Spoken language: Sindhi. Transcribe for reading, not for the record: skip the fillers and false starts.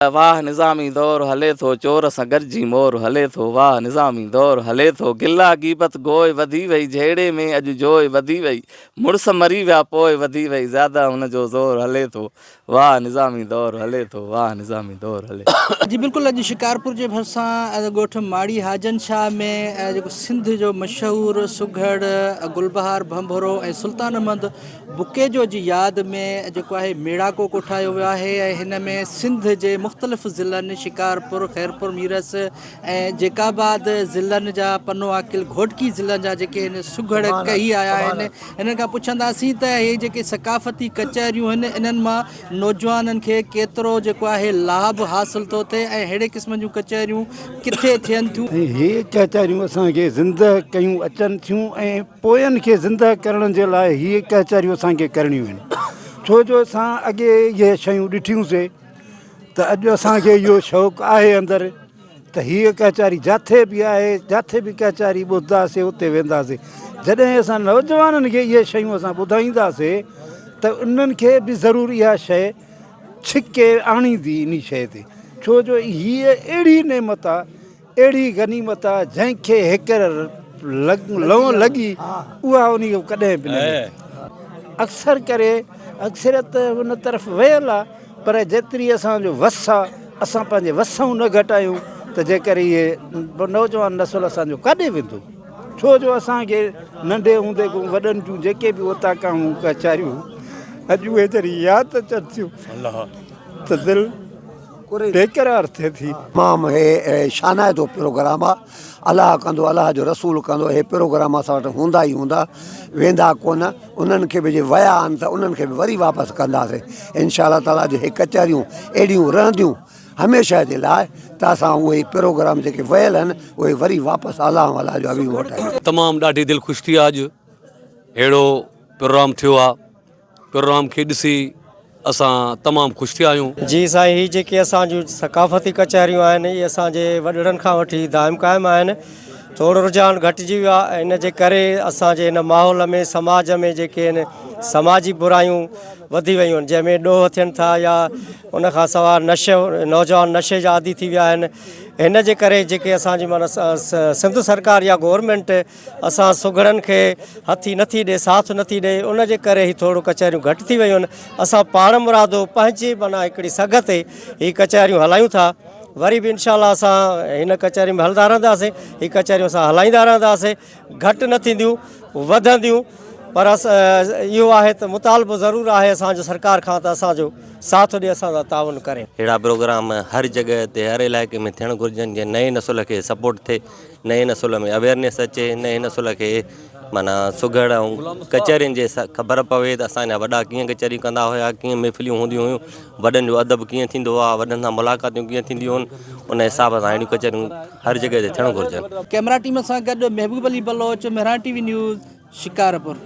واهه نظامي دور هلي ٿو چور سان گڏجي مور هلي ٿو واهه نظامي دور هلي ٿو گلا غيبت گوء وڌي وئي جهيڙي ۾ اڄ جوء وڌي وئي مڙس مري ويا پوء وڌي وئي زياده هن جو زور هلي ٿو واهه نظامي دور هلي ٿو واهه نظامي دور هلي. جي بلڪل اڄ شڪارپور جي ڀرسان ڳوٺ ماڙي حاجن شاهه ۾ جيڪو سنڌ جو مشهور سگهڙ گلبهار ڀنڀورو ۽ سلطان احمد بڪيجو جي ياد ۾ جيڪو آهي ميڙاڪو ڪوٺايو ويو آهي ۽ هن ۾ سنڌ جي مختلف ضلعن شڪارپور، خيرپور ميرس ۽ جيڪب آباد ضلعن جا پنو عاقل گهوٽڪي ضلعن جا جيڪي هن سگهڙ ڪهي آيا آهن هنن کان پڇنداسين ته هي جيڪي ثقافتي ڪچهريون آهن انهن مان نوجوانن کي ڪيترو جيڪو آهي لاڀ حاصل ٿو ٿئي ۽ ههڙي قسم جون ڪچهريون ڪٿي ٿين ٿيون. ۽ هي ڪچهريون اسان کي زنده ڪيون اچن ٿيون ۽ پوين کي زنده ڪرڻ جي لاء هي ڪچهريون اسان کي ڪرڻيون آهن ڇو جو اسان اڳي اهي شيون ڏٺيون سي ته اڄ اسان کي اهو شوق آهي اندر ته هيء ڪچهري جاٿي به آهي جاٿي به ڪچهري ٻڌنداسي اتي وينداسي جڏهن اسان نوجوانن کي اهي شيون اسان ٻڌائينداسي ته انهن کي به ضرور اها شيء ڇڪي آڻيندي انهي شيء تي ڇو جو هيء اهڙي نعمت آهي اهڙي غنيمت آ جنهن کي هيڪر لئون لڳي اها انهي کي ڪڏهن به نه ملندي. اڪثر ڪري اڪثريت ان طرف ويل آ پر جيتري اسان جو وس آ اسان پنهنجي وسئون نه گهٽايون ته جيڪر اهي نوجوان نسل اسان جو ڪاڏي ويندو ڇو جو اسان کي ننڍي هوندي کان وڏن جون جيڪي به اوطاقائون ڪچهريون اڄ اهي جڏهن ياد اچن ٿيون ته دل بيقرار ٿئي ٿي. تمام هي شانائتو پروگرام آ الله ڪندو الله جو رسول ڪندو هي پروگرام اسان وٽ هوندا ئي هوندا ويندا ڪونه انهن کي به جي ويا آهن ته انهن کي به وري واپس ڪنداسين انشاء الله تعالي جي هي ڪچهريون اهڙيون رهنديون هميشه جي لاء ته اسان اهي پروگرام جيڪي ويل آهن اهي وري واپس الله الله جو حبيب وٺايون. تمام ڏاڍي دل خوش ٿي آ اڄ اهڙو پروگرام ٿيو آ. پروگرام کي ڏسي اسان تمام خوش ٿيا آهيون. جي سائين هي جيڪي اسان جون ثقافتي ڪچهريون آهن اهي اسان جي وڏڙن کان وٺي دائم قائم آهن ٿورو رجحان گهٽجي ويو آهي ان جي ڪري اسان جي هن ماحول ۾ سماج ۾ جيڪي آهن سماجي برايون وڌي ويون آهن جنهن ۾ ڏوهه ٿين ٿا يا ان کان سواء نشو نوجوان نشي جا عادي ٿي ويا آهن هن جي ڪري جيڪي اسان جي معنيٰ سنڌ سرڪار يا گورنمينٽ اسان سگهڙن کي هٿي نٿي ڏي، ساٿ نٿي ڏي، ان جي ڪري هي ٿورو ڪچهريون گهٽ ٿي ويون آهن. اسان پاڻ مرادو پنهنجي معنيٰ هڪڙي سگهه تي هي ڪچهريون هلايون ٿا. وري به انشاء الله اسان هن ڪچهري ۾ هلندا رهنداسين. هي ڪچهريون اسان هلائيندا رهنداسين. گهٽ نه ٿينديون، وڌنديون پر اهو آهي ته مطالبو ضرور آهي اسان جو سرڪار کان ته اسان جو ساٿ ڏي اسان سان تعاون ڪري. اهڙا پروگرام هر جڳهه تي هر علائقي ۾ ٿيڻ گهرجن جيئن نئين نسل کي سپورٽ ٿئي. نئين نسل ۾ اويئرنيس اچي نئين نسل کي معنيٰ سگهڙ ۽ ڪچهرين جي خبر پوي ته اسان جا وڏا ڪيئن ڪچهريون ڪندا هيا ڪيئن محفليون هونديون هيون وڏن جو ادب ڪيئن ٿيندو آهي وڏن سان ملاقاتيون ڪيئن ٿينديون هن ان حساب سان اهڙيون ڪچهريون هر جڳهه تي ٿيڻ گهرجن. ڪئميرا ٽيم سان گڏ Mehboob Ali Baloch, Mehran T V news, Shikarpur.